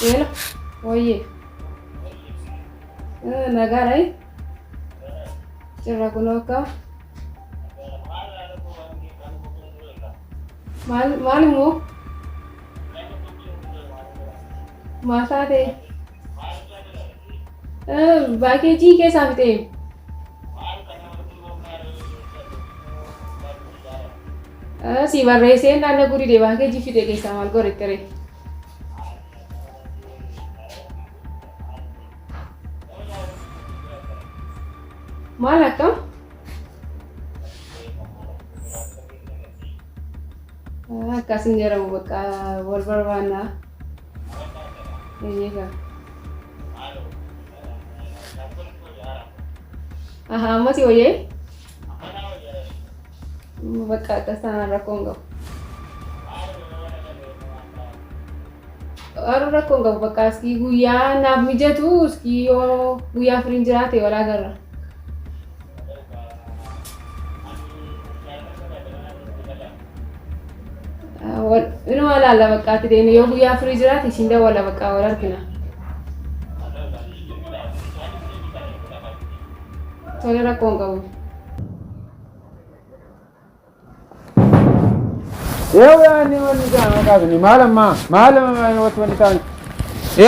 Hello, oye. Nagaadha. Jirra kun akka. Maal maal immoo? Maal taate? Paakeejii keessaa fixee. Si barreessee naannoo gudii paakeejii fixee keessaa maal godhe ture? Maal akkam? Akkas hin jedhamu bakka wal barbaannaa. Eeyyee. Aha, amma si wayyee? Bakka akkas taanaan rakkoo hin qabu. Warra rakkoo hin qabu bakka iskii guyyaa naaf mijatu iskii yoo guyyaa firiin jiraate wal agarra. Inuma ilaalla bakka ati deemne yoo guyyaa firii jiraate isin dawwala bakka wal argina. Tole rakkoo hin qabu. Eewu yaanni wanni ta'an kaasni maal ammaa maal ammaa wanti ta'an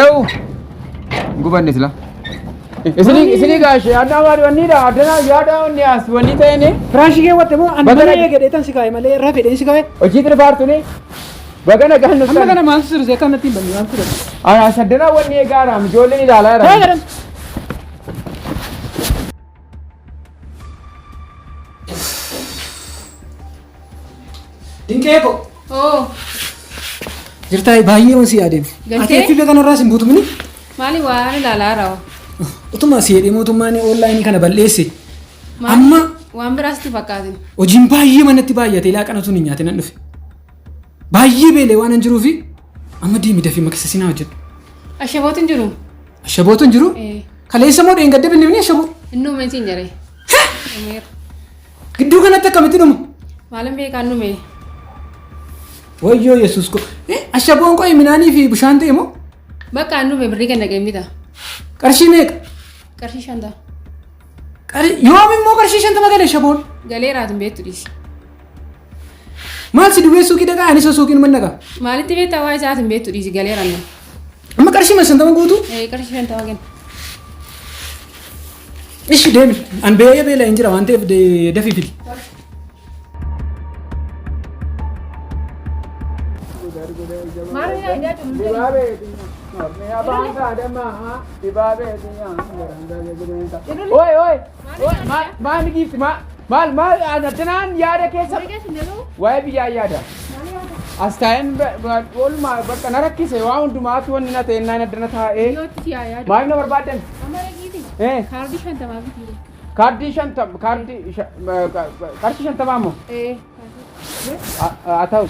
eewu gubanne sila. Isinii isinii gaashe adda maali wanni dha addana yaada wanni as wanni ta'een Firaashii keewwatte moo ani Bagana- mana eegedhee tan si kaa'e malee irra fedheen si kaa'e. hojii xirfaartuni bagana gahan Amma kana maaltu sirrisee akka natti hin banne maaltu sirrisee? Ana saddana wanni eegaaraam ijoolleen ilaalaa Haa jira. jedhan. Dinqee ko Oo, jirtaa baay'ee waan si yaadeef. Galtee? Ati FB kanarraas hin buutumini? Maali waan ilaalaa raawwa? Utuma si jedhee mootummaan onlaayinii kana balleesse. Amma Waan biraas itti fakkaatin. hojiin baay'ee manatti baay'ate laaqana tun hin nyaatin nan dhufe. Baay'ee beelee waan hin jiruufi amma deemi dafii maksa sinaa hojjedhu. Ashabootu hin jiru. Ashabootu hin jiru? Eh. Kaleessa moo dheengadde binnibni ashaboo? Inni uume siin jedhe. Dhumeera. Gidduu kanatti akkamitti dhuma? Maalin beekaan dhume? Wayyoo Yesuus ko. Ashaboon qo'e midhaanii fi bishaan ta'e moo? Bakka an dhume birrii kenna geemmita. Qarshii meeqa? Qarshii shanta. Yoom immoo qarshii 50 gale ashaboon? Galeeraatu hin beektu dhiisi. Maal si duwwee suuqii dhaqaa anis suuqiin man dhaqa. Maalitti beektaa waa isaatu hin beektu dhiisi galeera nu. Amma qarshii 50 guutuu? Eh, qarshii 50 kenna. Ishi deemi. An beeya beela hin jira waan ta'eef dafii fidi. Oi oi maal giifti maal maal addanaan yaada keessa waa'ee biyyaa yaada. As taa'een oolmaa bakka na rakkise waa hundumaatu wanni na ta'e naan addana taa'ee Dhiyootti si haa yaadu. maal na barbaaddan? Amma dhaqiiti. Eh. Kaardii 50 bitii. Kaardii shantam kaardii qarshii 50 moo? Eh. Haa ta'u.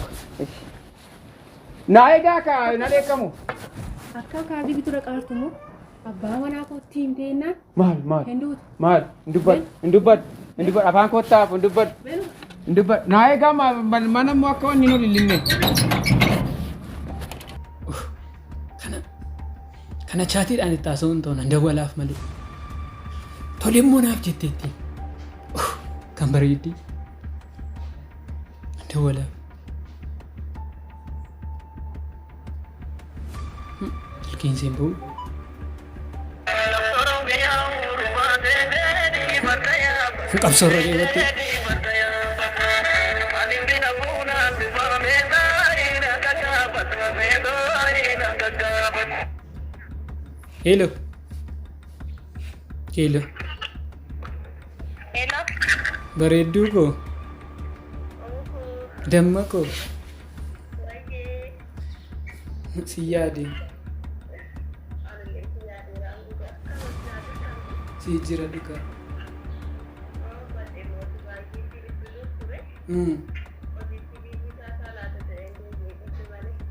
Na egaa ka na dheekkamu. Akka kaardii bituu dhaqaartu moo abbaa manaa kootti himtee jennaan Maal maal hin duutu. maal hin dubbadhu hin dubbadhu hin dubbadhu afaan koottaaf hin dubbadhu Beenu. hin dubbadhu. Na egaa mana immoo akka wanni nu lillinne. Kana kana chaatiidhaan itti haasa'uun ta'u nan dawwalaaf malee. Tole immoo naaf jetteetti. Kan bareeddi. Dawwalaaf. Shakkiin siin ba'u. Qabsoorra keewwatte. Hello. Hello. Hello. Bareedduu koo. Damma koo. Si yaade. Si jira dhugaa.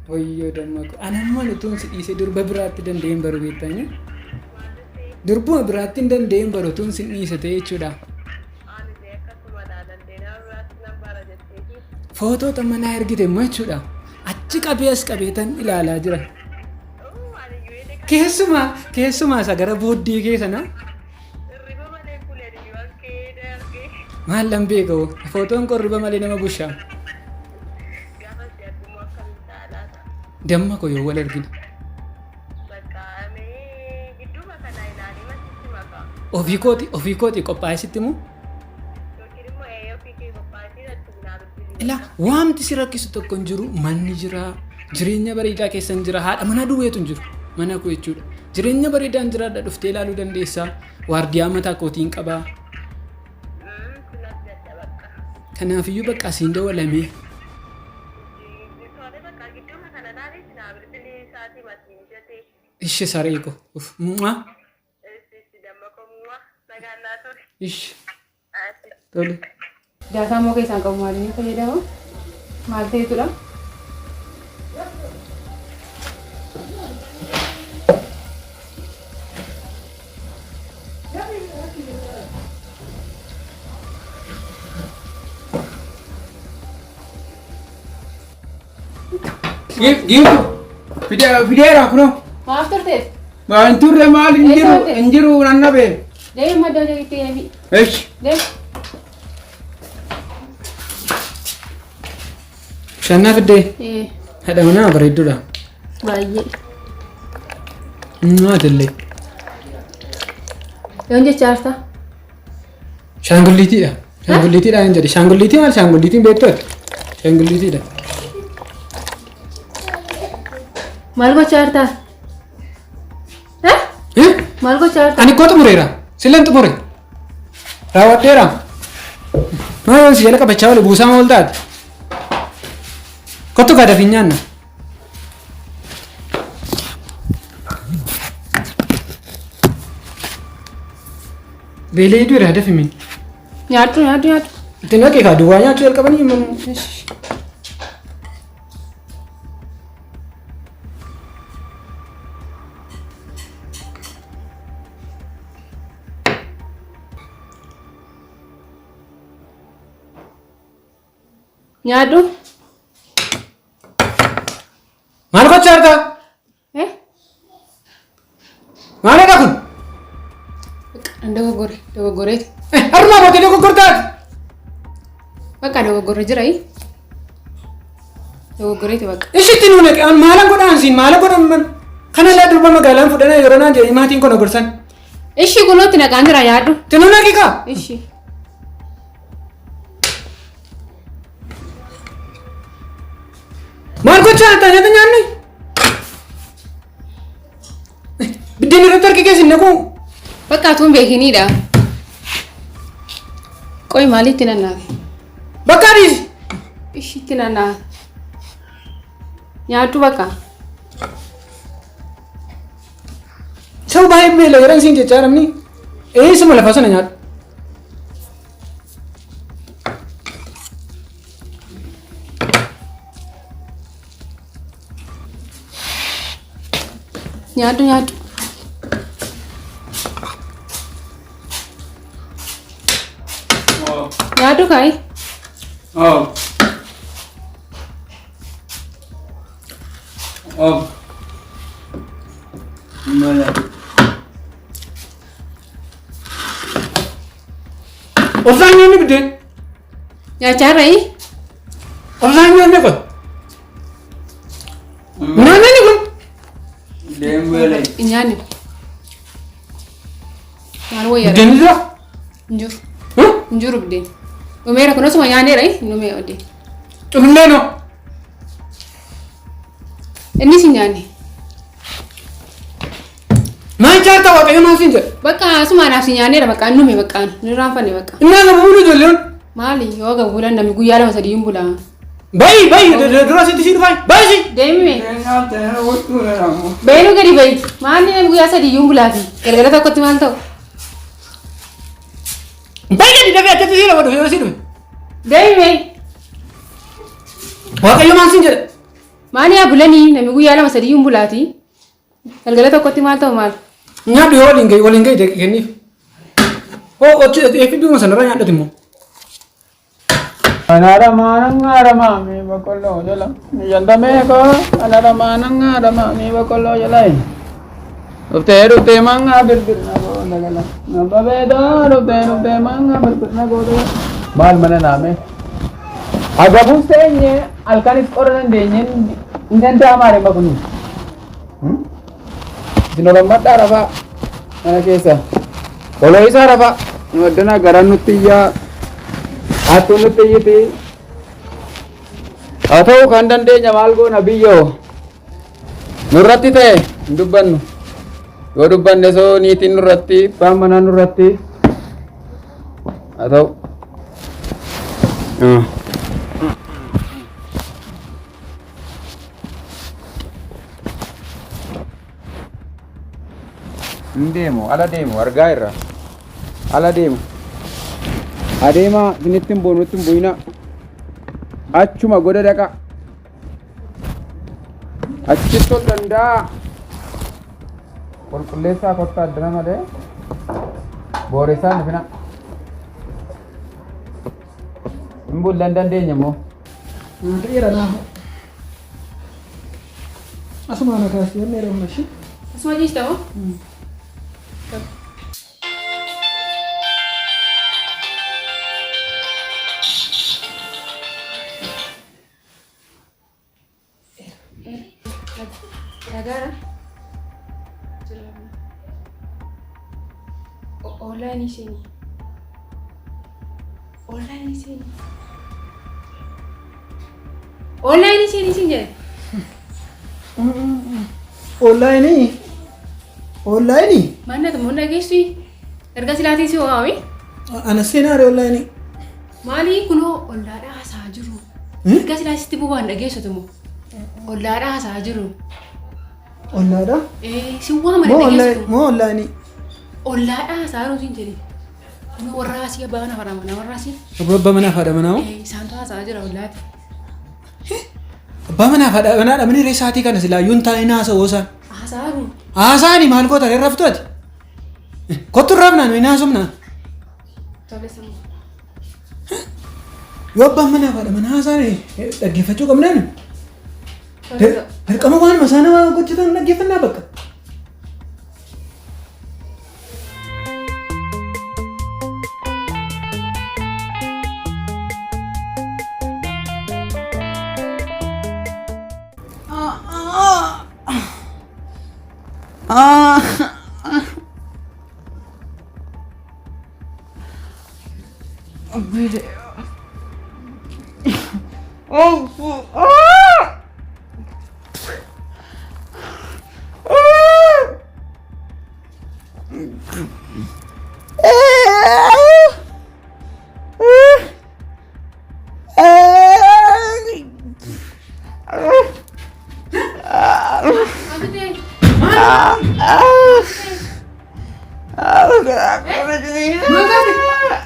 Wayyoo damma koo. Anan maal utuun si dhiisee durba biraatti danda'een baru beektanii? Durbuma biraatti hin danda'een baru utuun si dhiise ta'e jechuudha. Footoo manaa ergite immoo jechuudha. Achi qabee as qabeetan ilaalaa jira. Keessumaa isa gara booddee kee sana maal lan beekamu footoon qorriba malee nama bushaa. Damma koo yoo wal argina. Ofii kooti qophaa'ee sitti himu. Ilaa, waamti si rakkisu tokko hin jiru. Manni jira, jireenya bareedaa keessa hin jira, haadha manaa duwweetu hin jiru mana koo jechuudha. Jireenya bareedaan jiraadha, dhuftee ilaaluu dandeessaa. Waardiyaa mataa kootiin qabaa. Kanaafiyyuu bakka asiin dawalamee. Ishi saree ko. Uf mu'aa. Ishi. Tole. Daataa immoo keessaan qabu maaliin fayyadama? Maal ta'etudha? Giiftu fideera kunoo. Maaf turteet? Hin turre, maal hin jiru hin jiru nan dhabe. Deemi, madda hojii deemi. Eshi. Deemi. Shannaa fiddee. Ee. Haadha manaa bareedduudha. Baay'ee. Nyaatallee. Yoon jecha aartaa? Shaangulliitiidha. Shaangulliitiidha hin jedhe. Shaangulliitii maal, shaangulliitiin beektu ati? Shaangulliitiidha. Maal gochaa jirtaa? Eh? Eh? Maal gochaa jirtaa? Ani koo xumureera. Silleen xumure. Raawwadheera. Maal si jala qabachaa oole buusaa maal taate? Kottu kaa, dafii nyaanna. Beelee du'eera, dafi min. Nyaadhu, nyaadhu, nyaadhu. Itti naqee kaa, duwwaa nyaachuu jalqabanii immoo. Nyaadhu. Maal gochaa jirta? Eh? Maalidha kun? Dogoggore, dogoggoreeti. Har'umaa bootee dogoggortaati. Bakka dogoggorre jira. Dogoggoreeti bakka. Ishitti nuu naqe, an maalan godhaan siin, maala godhan man. Kana laa durba magaalaan fudhanaa yeroo naan jedhanii maatiin kun gorsan. Ishi, kunootti naqaan jira, nyaadhu. Itti nuu naqi kaa. Ishi. Maal gochaa jirta, nyaata nyaanni? Biddeen irratti harki keessa hin naquu. Bakka atuun beekiniidha. Qoy, maalitti nannaafe? Bakka adiisi. Ishitti nannaafe. Nyaadhu bakka. Sau baay'ee beela yeroo siin jechaa namni. Eessuma lafa sana nyaadhu. Nyaadhu, nyaadhu. Nyaadhu kaayi. Oh. Oh. Mala. Obsaan nyaanni biddeen. Nyaachaa irraayi. Obsaan nyaanni kun. Nyaanni kun. Deemu beela'e. Hin nyaanne. Maal wayyaa? Buddeenni jira? Hin jiru. Hin jiru buddeen. Dhumeera kun osuma nyaanneera hin dhumee buddeen. Culullee noo. Innis hin nyaanne. Maal jaarta waaqayyo maal siin jedhe? Bakka asuma anaaf si nyaanneera bakka hin dhume bakka hin irraanfanne bakka. Inni aga bu'uun ijoolleen. Maali yoo gabuulan namni guyyaa lama sadii hin bulaa. Bayi bayi dura sitti sii dhufaa bayi si. Deemime. Beenu gadi bayi. Maali namni guyyaa sadii hin bulaafi. Galgala tokkotti maal ta'u? Bayi gadi dafee achitti sii dhufe yoo sii dhufe. Deemime. Waaqayyo maal siin jedhe? Maali yaa bulanii namni guyyaa lama sadii hin bulaati. Galgala tokkotti maal ta'u maal? Nyaadhu yoo waliin gahi waliin gahi kenniif. Oo ochi eebbifuma sanarra nyaadhati immoo. Anaramaanangaaramaa mi boqqolloo jala. Shantamee koo anaramaanangaaramaa mi boqqolloo jala. Dhuftee dhuftee mangaa birbirna koo dagala. Abbabeetoo dhuftee dhuftee mangaa birbirna koo dagala. Maal mana naame? Agabuus teenye halkanis qorra dandeenye hin danda'amaa deema kuni. Isin olammadhaa rafaa mana keessa. Oloo isaa rafaa. Nu addana garaan nutti iyyaa. Hattuun nutti iyyiti. Haa ta'u kan dandeenya maal goona biyyoo. Nurratti ta'e hin dubbannu. Yoo dubbanne soo niitiin nurratti, abbaan manaa nurratti. Haa ta'u. Hin deemu, ala deemu, argaa irra. Ala deemu. Adeemaa isinitti hin bu'u, nutti hin bu'ina. Achuma goda dhaqa. Achitti ol danda'a. Qulqulleessaa kottaa addana malee. Booressaa hin dhufina. Hin bulla hin dandeenya immoo. Ta'eera naafa. Asuma na kaasi wanni yeroo ishee. Asuma ciista moo? Nagaadha. Online seenii. Online seenii. Online seenii siin jedhe. Onlaayinii. Onlaayinii. Maal moo dhageessu? Erga silaatiin si waami. Ana seenaare onlaayinii. Maali kunoo ollaadhaa haasa'aa jiru. Erga silaa sitti boba'an dhageessatu moo? Ollaadhaa haasa'aa jiru. Ollaadha? Si waama Moo dhageessatu. moo onlaayinii? Ollaadhaa haasa'aa jiru siin jedhi. Kunoo warra asii abbaa mana haadha manaa warra asii. Abbaa manaa fi haadha manaa moo? Isaantu haasa'aa jira ollaati. Abbaa manaa fi haadha manaa dhabanii reessa sa'aatii kana silaa yuun taa'ee naasa'oo isaan. Haasa'aa jiru. Haasaani maal goota reerra raftu ati? Kottu rafnaa nuyi naasofnaa. Tole sammuu. Yoo abbaan manaa fi haadha manaa haasaan dhaggeeffachuu qabnaa nu. Tole. Dirqama waanuma isaan nama hojjetan dhaggeeffannaa bakka.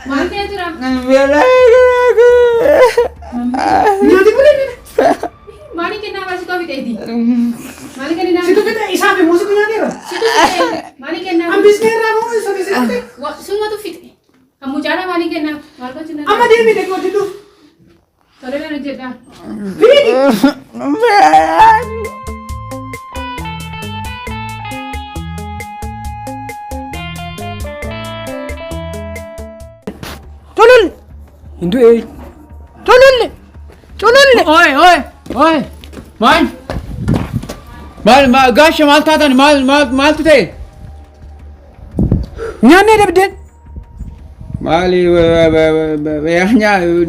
Maal ta'ee jira? Nyaati bulee Maali kennaa baasii koo fixeeti? Maali kennaa? Situ fixe isaaf immoo situ nyaateera. Situ fixe. Maali kennaa? Hambisnee irraa moo isa situ fixe? Sumatu fixe. Kan mucaadhaa maali kennaa? Maal gochuu danda'a? Amma deemii dhaqee hojjedhuuf. Tole nan hojjedhaa. Fiigi. Tolol! Hin du'e. Tolol! Tolol! Oi, oi, oi! Maal? Maal maal gaasha maal taatan maal maal maaltu ta'e? Nyaannee dabdeen. Maali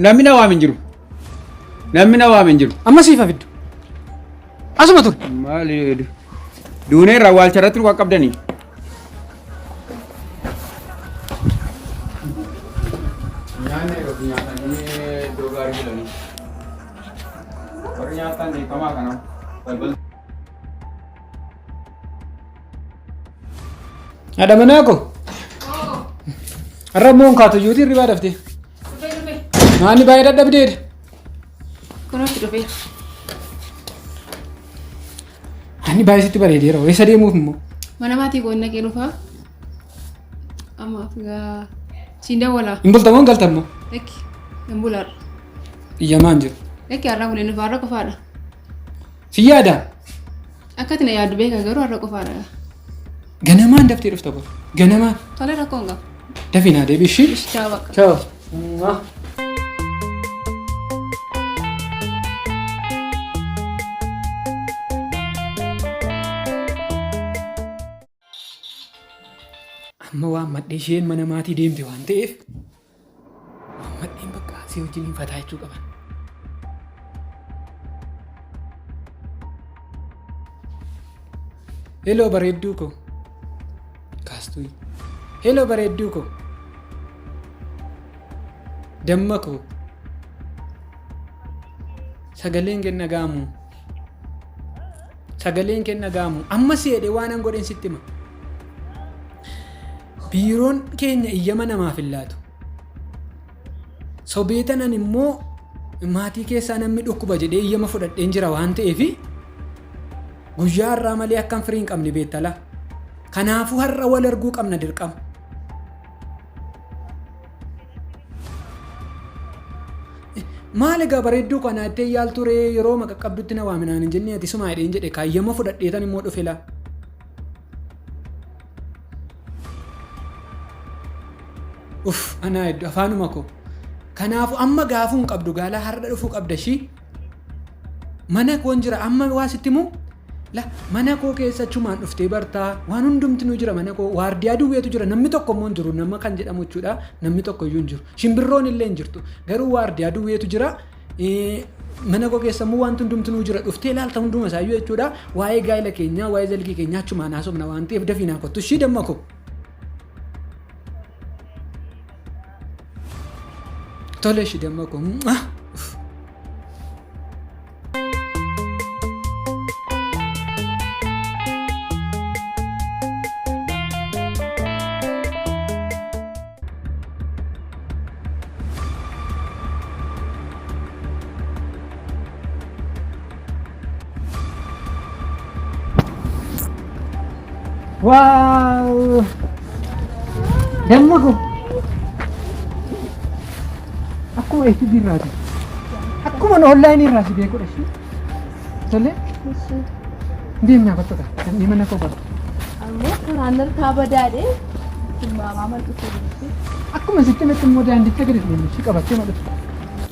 namni na waame hin jiru. Namni na waame hin jiru. Amma siif hafiddu. Asuma ture. Maali duuneerra awwaalcha irratti nu qaqqabdanii? Nyaanni yeroo nyaatanii iddoo gaarii bulanii. Warri nyaatan beekamaa kana. Balbal. Haadha manaa koo. Har'a immoo hin kaatu iyyuutii hirribaa daftee. Dhufee dhufee. Maanni baay'ee dadhabdeedha. Kunuutti dhufee. Ani baay'ee sitti bareedeera. Eessa deemuuf immoo? Mana maatii koo naqee dhufaa. Ammaaf gaa siin dawwalaa. Hin bultamoo hin galtammoo? Lakki hin bulaadha. Iyyamaa hin jiru. Lakki har'aa buleen dhufa har'a qofaadha. Si yaada? Akka ati na yaaddu beeka garuu har'a qofaadha. Ganamaan daftee dhufta bor. Ganamaan. Tolee rakkoo hin qabu. Dafii naa deebi ishii. Ishi chaa bakka. Ciao. Amma waan madhee isheen mana maatii deemte waan ta'eef waan madheen bakka asii wajjin hin fataa jechuu qaban. Hello bareedduu koo. Kaastuu. Hello bareedduu koo. Damma koo. Sagaleen kenna gaamu. Sagaleen kenna gaamu. Amma si jedhee waan an godheen sitti hima. Biiroon keenya iyyama namaaf hin laatu. Sobeetanan immoo maatii keessaa namni dhukkuba jedhee iyyama fudhadheen jira waan ta'eef guyyaa har'aa malee akkan firii hin qabne beektala. Kanaafuu har'a wal arguu qabna dirqama. Maal egaa bareedduu kana jettee yaaltu ree yeroo maqa qabdutti na waaminaan hin jennee ati sumaa jedheen jedhe kaayyama fudhadheetan immoo dhufe laa. Uff anaa hedduu afaanuma koo. Kanaafuu amma gaafuu hin qabdu gaalaa har'a dhufuu qabda ishii. Mana koon jira amma waa sitti himu la mana koo keessa achumaan dhuftee bartaa waan hundumti nu jira mana koo waardiyaa duwweetu jira namni tokko immoo hin jiru nama kan jedhamu jechuudha namni tokko iyyuu hin jiru shimbirroon illee hin jirtu garuu waardiyaa duwweetu jira mana koo keessa immoo wanti hundumti nu jira dhuftee ilaalta hunduma isaayyuu jechuudha waa'ee gaa'ela keenyaa waa'ee zalgii keenyaa achumaan haasofna waan ta'eef dafii naa kottu ishii damma koo. Tole ishii damma koo. Waaw! Damma koo! Akkuma FB irraati. Akkuma online irraa si beekudha ishee. Tole. Deemnaa kottu kaa. Namni mana koo bartu. Ammoo karaan harkaa badaadhe tilmaamaa mal dhufe jirti. Akkuma sitti natti immoo daandicha gadi deemu ishee qabattee ma dhufte.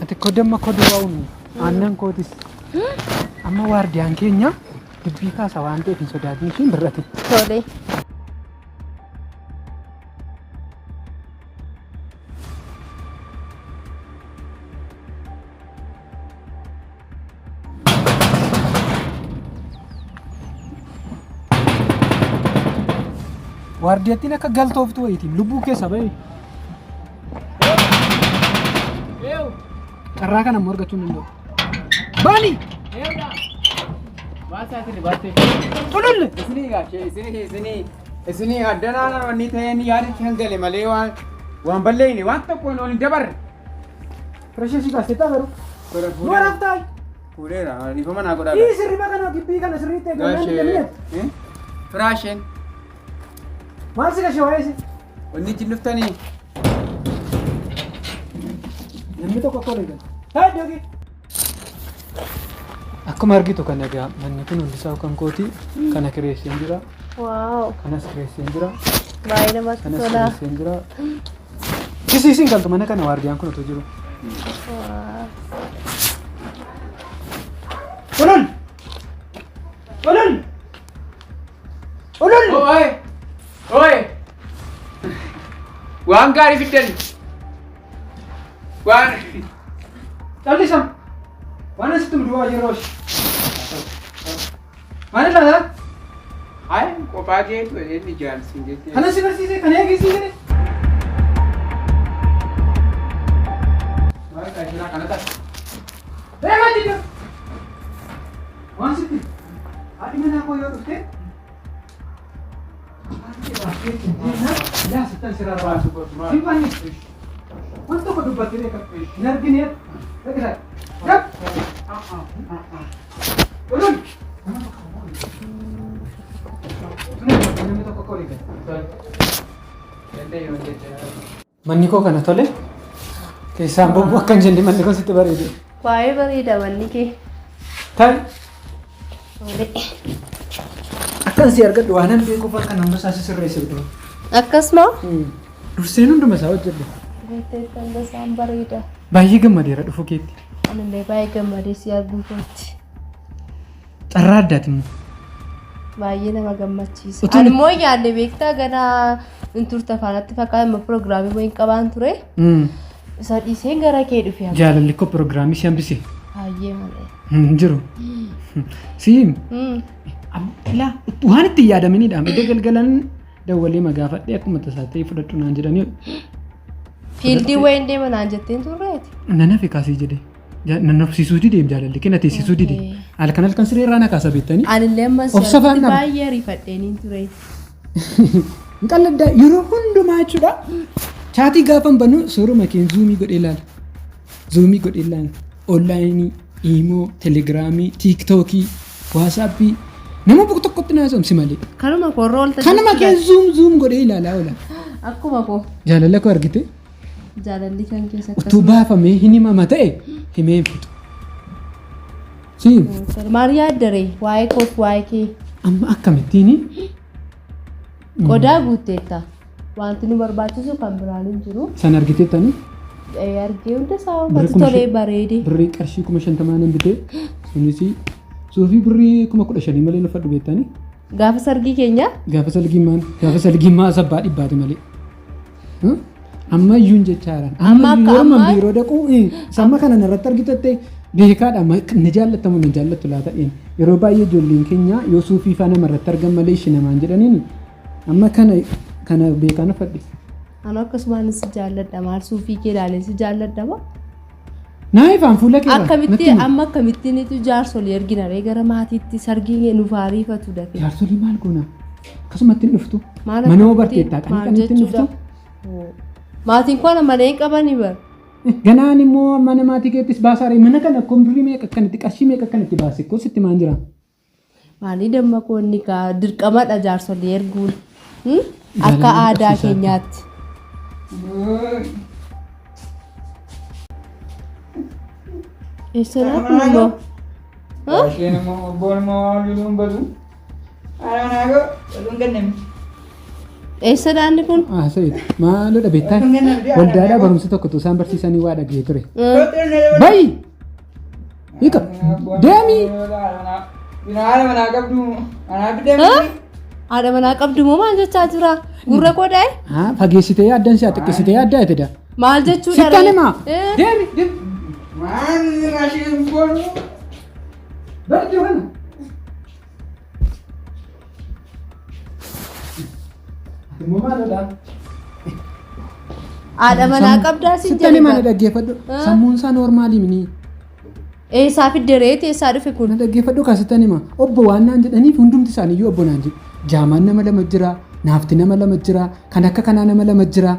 Ati koo damma koo duwwaa uumne. Aannan kootis. Amma waardiyaan keenya dubbii kaasa waan ta'eef hin sodaatin ishiin bir'ate. Tole. Waardiyattiin akka galtooftuu wayiitiin lubbuu keessa bahe. Carraa kana immoo argachuu hin danda'u. Baani! Tolulle! Isinii gaashee isinii isinii isinii addanaa wanni ta'een yaadatti hangale malee waan waan balleeyne waan tokko ol hin dabarre. Firashee si kaastee taa garuu. Waraaf taa'i. Fuudheera dhiifama naa godhaa. Ii sirriba kana gibbii kana sirriitti eegamee hin deemne. Firaasheen Maal si gashee waa'ee si? wanni ittiin dhuftanii Namni tokko akka waliin galu. Taa'i iddoo kee. Akkuma argitu kana egaa manni kun hundisaa kan kooti. Kana kireesseen jira. Waaw. Kanas kireesseen jira. Baay'ee namatti Kanas tola. kireesseen jira. Kisiisiin galtu mana kana waardiyaan kun otoo jiru. Waaw. Olol! Olol! Ulul. Oye! Oye! Waan gaarii fiddan. Waan Callisam. Waan asitti duwwaa yeroo ishee. Maal ilaalaa? Ay, qophaa keetu inni jaarsi jettee. Kana si barsiise kana eegisii jedhe. Maal qajeelaa kana ta'a. Deemaa jidda. Waan sitti haadhi manaa koo yoo dhufte laa sittan sirraa baasu si banni waan tokko dubbattee beekam hin argine dhaqisa. Gab. Ulul. Namni tokko akka olii gala. Manni koo kana tole keessaan bobbu akka hin jenne manni koo sitti bareede. Baay'ee bareeda manni kee. Ta'i Tole. Akkan si argadhu waan an beekuuf akka nama isaa sirreesse dura. Akkasuma. Durseen hunduma isaa hojjedhe. Guuttee isaan bareeda. Baay'ee gammadeera dhufuu keetti. Anillee baay'ee gammadee si arguu kootti. Carraa addaati immoo. Baay'ee nama gammachiisa. Utuu- Ani immoo yaadne beektaa gara hin turte faanatti fakkaata amma piroogiraamii wayiin qabaan ture. Isa dhiiseen gara kee dhufe amma. Jaalalli koo piroogiraamii si hambise. Baay'ee malee. Hin jiru. Siim. Ilaa waan itti hin yaadaminidha. Edda galgalan dawwalee magaafadhee akkuma tasaa ta'e fudhadhu naan jedhanii Fiildii wayiin deema naan jetteen turreeti. Nan hafe kaasee jedhe. Nan obsiisuu didee jaalalli kee na teessisuu didee. Halkan halkan siree irraa na kaasa beektanii. Anillee amma si Of safaan arguutti nama. baay'ee ariifadheeniin ture. Hin qalladdaa yeroo hundumaa jechuudha. Chaatii gaafa banu suuruma keen zoom godhee ilaala. Zoom godhee ilaala. Online, imo, Telegramii, TikTokii, WhatsAppii nama boqo tokkotti naasomsi malee. Kanuma korra oolta. Kanuma keen zoom zoom godhee ilaalaa oola. Akkuma koo Jaalala koo argite jaalalli kan keessa utuu baafamee hin himama ta'e himee hin fixu. Siim Maal yaaddaree waa'ee koof waa'ee kee amma akkamittiin qodaa guutteetta. Wanti nu barbaachisu kan biraan hin jiru. San argiteettanii Argee hunda isaa Birrii uffatu kuma tolee shan- bareede. Birrii qarshii 50,000 nan bitee sunis suufii birrii 15,000 malee uffadhu beektanii. Gaafa sargii keenya Gaafa salgiimmaa sabbaa dhibbaati malee. Amma iyyuu jechaa jiran. Amma akka Yeroo ammaa- biiroo dhaqu samma kana narratti argitatte beekaadha na jaallattamu na jaallattu laata dheen. Yeroo baay'ee ijoolleen keenya yoo suufii faa namarratti argan malee ishee namaan jedhaniin amma kana kana beekaan uffadhe. Ani akkasumaan si jaalladha maal suufii kee ilaalee si jaalladha moo? Naa ifaan fuula kee irraa, Akkamitti natti himi. amma akkamittiin itu jaarsolii ergina ree gara maatiitti sargii nuuf ariifatu dafee. Jaarsolii maal goona? Akkasumatti hin dhuftu. Maal Mana hoo akkamitti- barteettaa qanii maal qaniitti hin dhuftu. jechuudha? Maatiin koo malee hin qabanii bara. Ganaan immoo mana maatii keettis baasaare mana kana akkam birrii meeqa akkanatti qarshii meeqa akkanatti baase koo sitti maan jira. Maalii damma koo inni kaa dirqamadha jaarsolii erguun. Hmm? Akka Jaalalli aadaa qabsiisaa. keenyaatti. Eessanaa kun immoo? Isheen immoo obboon immoo waan loluun badu. Haadha manaa koo oduun kenname. Eessadha inni kun? Haasa'e maaloo beektaa waldaadhaa barumsa tokkotu isaan barsiisanii waa dhagee ture. Bayi! Hiika! Deemi! Haadha manaa qabdu anaa fidee miti. Haadha manaa qabdu moo maal jechaa jira? Gurra koo daa'e? Haa fageessitee yaaddan si'a xiqqeessitee yaaddaa itti daa. Maal jechuudha? Sittan himaa! Eh? Deemi! Deemi! Maal isheen boonu? Bari iddoo kana. Ati immoo maaloodha? Haadha manaa qabdaa sin Sittan himaa na jedhe. dhaggeeffadhu. Sammuun isaa normaalii mini. Eessaa fidde reeti eessaa dhufe kun? Na dhaggeeffadhu kaasittan hima. Obbo waan naan jedhaniif hundumti isaaniiyyuu obbo naan jedhu. Jaamaan nama lama jira, naafti nama lama jira, kan akka kanaa nama lama jira.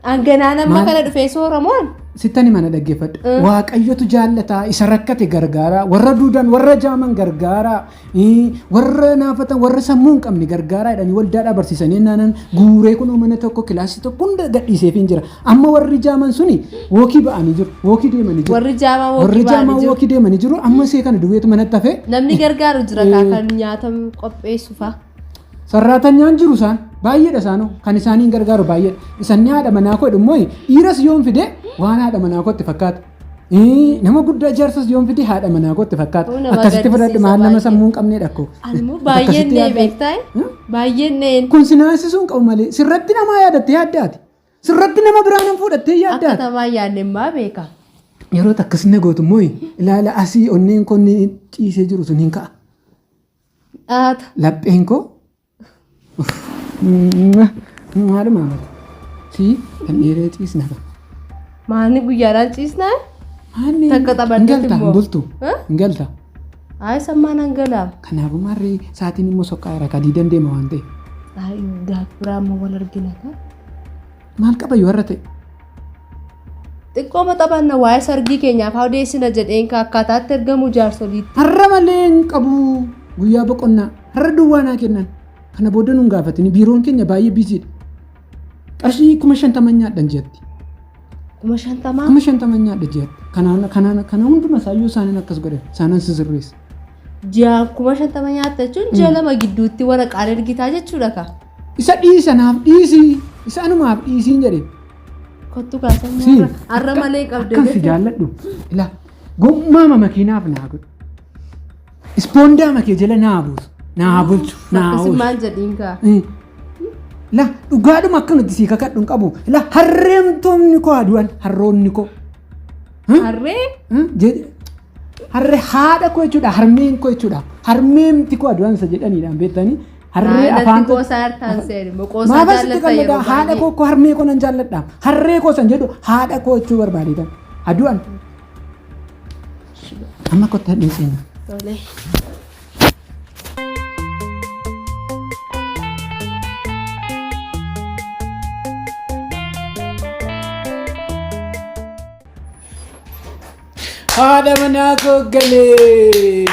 Hanganaan amma Maal? kana dhufee sooramoon? Sittan hima na dhaggeeffadhu. Waaqayyotu jaallataa, isa rakkate gargaaraa, warra duudan, warra jaaman gargaaraa, warra naafatan, warra sammuu hin qabne gargaaraa jedhanii waldaadhaa barsiisanii naanan guuree kunoo mana tokko kilaasii tokko hunda gadhiiseefii jira. Amma warri jaaman suni walk ba'anii jiru, walk deemanii jiru. Warri jaamaa walk Warri ba'anii jaaman jiru. walk deemanii jiru. Amma see kana duwweetu manatti hafee Namni gargaaru jira kaa kan nyaata qopheessu fa'a. Sarraatanyaan jiru isaan baay'eedha isaanoo kan isaaniin gargaaru baay'eedha. Isan haadha manaa koo immoo dhiiras yoon fide waan haadha manaa kootti fakkaata. Nama guddaa jaarsas yoon fide haadha manaa kootti fakkaata. Kun nama Akkasitti fudhadhu gaddisiisa maal nama baay'ee. sammuu hin qabnedha koo. Ani immoo baay'een nee beektaa? Baay'een neen. Kun si naasisuu hin qabu malee sirratti namaa yaadattee yaaddaati. Sirratti nama biraa nan fuudhattee Akka yaaddaati. tamaa yaadne maa beeka? Yeroo akkas na gootu immoo ilaala asii onneen koo inni ciisee jiru sun hin ka'a. Dhaata. Lapheen koo maaluma amata. Si kan dheeree ciisna qaba. Maalni guyyaadhaan ciisnaa? Maalni Takka taphannetti hin galta hin immoo. bultu Eh? hin galta. Ayi sammaan hangalaa. Kanaafuu maarree sa'aatiin immoo soqqaa jira kadii dandeema waan ta'eef. Ayi gaaf biraa immoo wal argina kaa. Maal qaba yoo har'a ta'e? Xiqqooma taphanna waa'ee sargii keenyaaf haa odeessina jedheen ka akkaataatti ergamu jaarsoliitti. Har'a malee hin qabu guyyaa boqonnaa har'a duwwaa naa kennan. Kana booda nuun gaafatini biiroon keenya baay'ee biziidha. Qarshii 50,000 nyaadhan ji'atti. 50,000? 50,000 nyaadha ji'atti. Kanaan kanaan kana hunduma isaayyuu isaanin akkas godhe isaanan sisirreessa. Ji'aan 50,000 nyaatta jechuun ji'a lama gidduutti waraqaan ergitaa jechuudha ka. Isa dhiisa naaf dhiisi isa anumaaf dhiisiin jedhe. Kottu kaasamuu Siin har'a malee qabde akkan si jaalladhu ilaa gommaama makiinaaf naa godhu. Ispoondaa makee jala naa buusu naa bulchu naa Akkasi oolchu. maal jedhiin kaa. La dhugaadhuma akka nuti sii kakadhu hin qabu. La harreemtoonni koo adu'an harroonni koo. Harree? Harree haadha koo jechuudha harmeen koo jechuudha. Harmeemti koo adu'an isa jedhaniidhaan beektanii. Harree afaan Natti qoosaa hartaan seeni. Qoosaa Maaf asitti jaallatta yeroo qalladha haadha baay'ee. koo koo harmee koo nan jaalladha. Harree koo san jedhu haadha koo jechuu barbaadeetan. Adu'an. Amma kottaa dhiisina. Tole. Haadha manaa koo galee.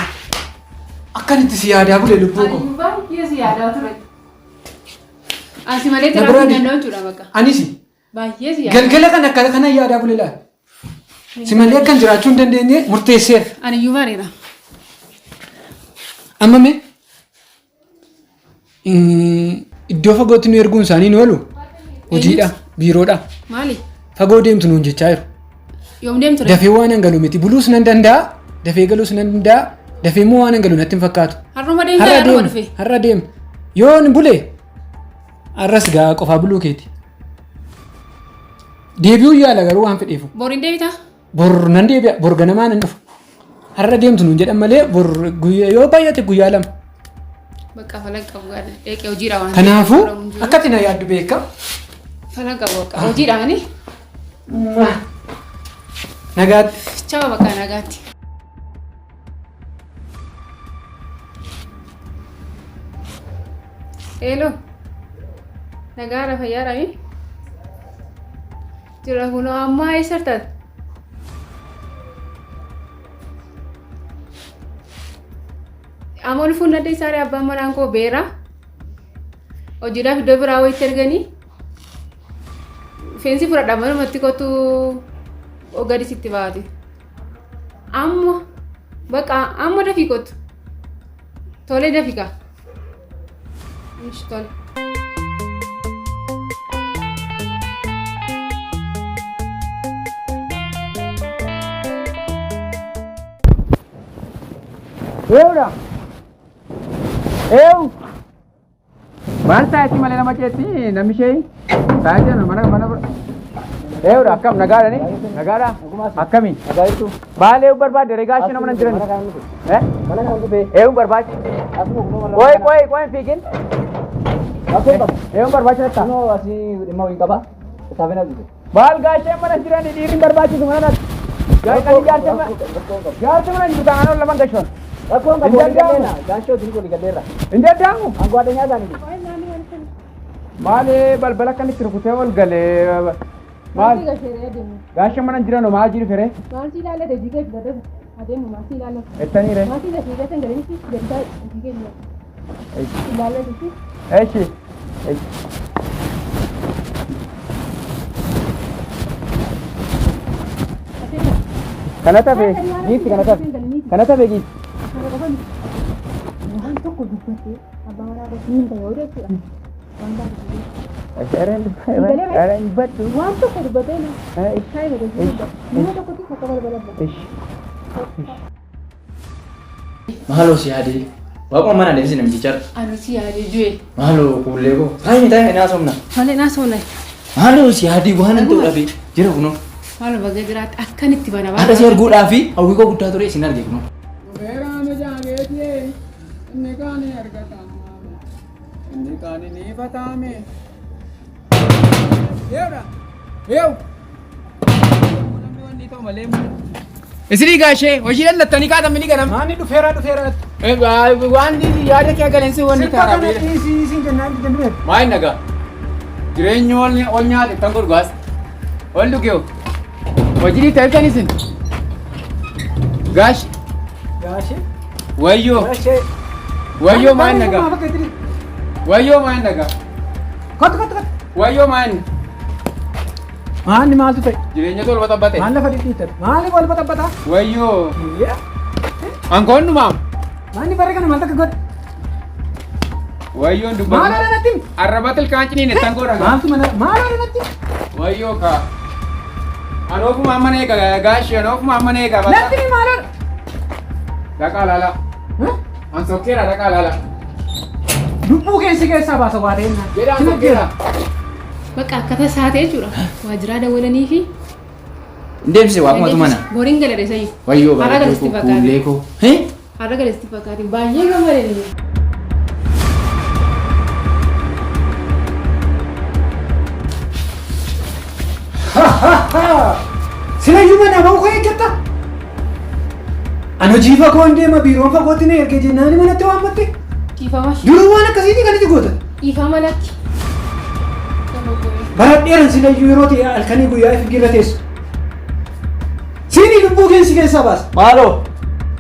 Akkanitti si yaadaa bule lubbuu koo. Ani baay'ee si yaadaa ture. Asi malee Na biraa tiraafii di- danda'u jechuudha bakka. Anis Baay'ee si yaadaa. galgala kan akka kana yaadaa bule laata. Si malee akkan jiraachuu hin dandeenye murteesseera. Ani iyyuu bareera. Amma mee iddoo fagootti nu erguun isaanii nu oolu hojiidha biiroodha Maali? fagoo deemtu nuun jechaa jiru. Yoom deemtu ree? Dafee waan hin galu miti buluus nan danda'a dafee galuus nan danda'a dafee immoo waan hin galu natti hin fakkaatu. Har'uma deemtee Har'a har'uma deema dhufe. har'a deema yoon bule har'as gaa qofaa buluu keeti. Deebi'uu yaala garuu waan fedheefu. Bor hin deebitaa? Bor nan deebi'a bor ganamaa nan dhufa. Har'a deemtu nuun jedhan malee bor guyyaa yoo baay'ate guyyaa lama. Bakka falan qabu gaadha. Dheeqee hojiidha waan ta'eef. Kanaafuu akkati na yaaddu beeka. Falan qabu bakka hojiidhaani. Nagaatti. Chawa bakka nagaatti. Hello. Nagaadha fayyaadha mi? Jira kunoo ammaa eessa jirtan? Amma dhufuun dandeessaa ree abbaan manaan koo beera. Hojiidhaaf iddoo biraa wayitti erganii. Feensi fudhadha manumatti kottu gadi sitti baate. Amma baqa amma dafii kottu. Tolee dafii kaa. Ishi tole. Eewudha. Eewu. Maal sa'aatii malee nama ceetti namni ishee sa'aatii sana mana mana bira. Eewudha akkam nagaadha ni nagaadha akkami. Maal eewu barbaadde regaa ishee nama nan jiran. Eh? Eewu barbaachisa. Qoy qoy qoy hin fiigin. Eewuun barbaachisa ta'a. Maal gaasheen mana jiran dhiirri hin barbaachisu mana natti. Gaasheen jaarsi mana jaarsi mana hin jiru aanoo laman gashoon. Hin danda'amu. Hin danda'amu. Maali balbala kan itti rukutee ol galee maal gaasheen mana hin jiran maal jiru feree Maal si ilaallate hojii kee filadhu. Adeemu maal si ilaallate. ettanii ree. Maal si ilaallate hin galinitti gadi taa'e hojii keenya ilaallate. Eshi eshi. Kana tafe giifti kana tafe kana tafe giifti. Waan tokko dubbattee abbaa manaa gosa hin ta'e yoo jechuudha. Waan tokko dubbatee na. Taa'ee godhee nama tokkotti akka balbala. Maaloo si yaadee. Waaquma mana adeemsi namticha. Ani si yaadee ju'e. Maaloo kuullee koo. Taa'ee taa'ee naa somna. Malee naa soona. Maaloo si yaadee waan hin ta'u dhabee jira kunoo. Maaloo baga jiraatti akkanitti bana Haadha si arguudhaa fi hawwii koo guddaa ture isin arge kunoo. Dhufeeraame jaabeetiyee inni kaani argatame inni kaani ni fatame. Yeewdha yeew. Isinii gaashee hojii dhallattanii kaatamanii ganama. Maanni dhufeera dhufeera. Waan yaada kee galeensi wanni Sirba kana dhiisii isin jennaan didamee. Maal nagaa? Jireenyi ol nyaate tan gurgaas. Ol dhugeew. Hojii ta'e isin. Gaash Gaashee. wayyoo Gaashee. wayyoo maal nagaa? Wayyoo maal nagaa? Kottu kottu kottu. Wayyoo maal? Maanni maaltu ta'e? Jireenya tolba tabbate. Maal lafa dhidhiitan? Maali wal baxabbataa? Wayyoo. Ankoon dhumaam. Maanni bara kana maal takka godhe? Wayyoon Maal dubbatu. haadha natti himi? Arraba tilkaan ciniine tan godha. Maaltu mana maal haadha natti himi? Wayyoo kaa. Anoofuma amma neega gaashi anoofuma amma neega. Natti himi maal haadha? Dhaqaa laala. An sokkeera dhaqaa laala. Lubbuu keessi keessaa baasa waa ta'e naan. Jedha an sokkeera. Bakka akka tasaa ta'e jechuudha. Waajjiraa dawwalanii fi. Deemsise waaqumatu mana. Boriin gala dheessayyuu. Wayyoo Har'a bareedduu galatti koo fakkaate. kuullee koo. Har'a galatti fakkaate baay'ee gammadanii. Silayyuu mana ba'uu koo eeggatta? Ani hojii fagoon deema biiroon fagootti na ergee jennaan manatti waammatte. Dhiifama. Duruu waan akkasiitii kan iji gootan. Dhiifama lakki. Baradheeran silayyuu yeroo ta'e halkanii guyyaa ifigirra teessu. Siinii lubbuu keessi keessaa baasa. Maaloo.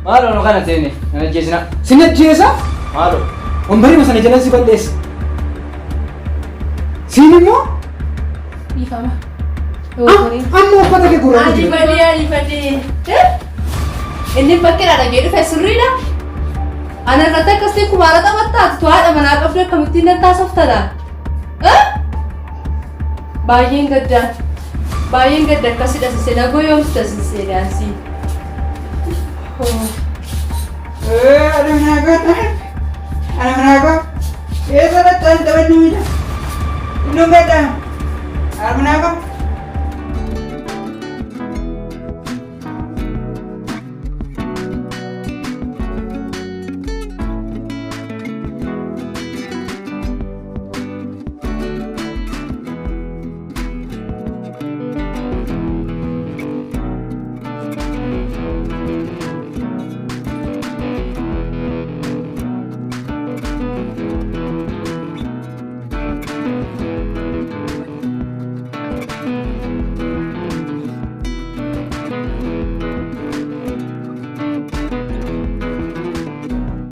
Maaloo nu kana seene. Nan ajjeesina. Sin ajjeesa Maaloo. wambarima sana jala si balleessa. Siin immoo Dhiifama. amma uffata kee gurraa Ani badee ani badee. Inni bakkeedhaa dhagee dhufe sirriidha. Ana irratti akkasitti kumaara taphattaatu tu haadha manaa qabdu akkamittiin nan taasoftana. Baay'een gadda. Baay'een gadda akkasidha sisee na goyoomsita sisee daansii.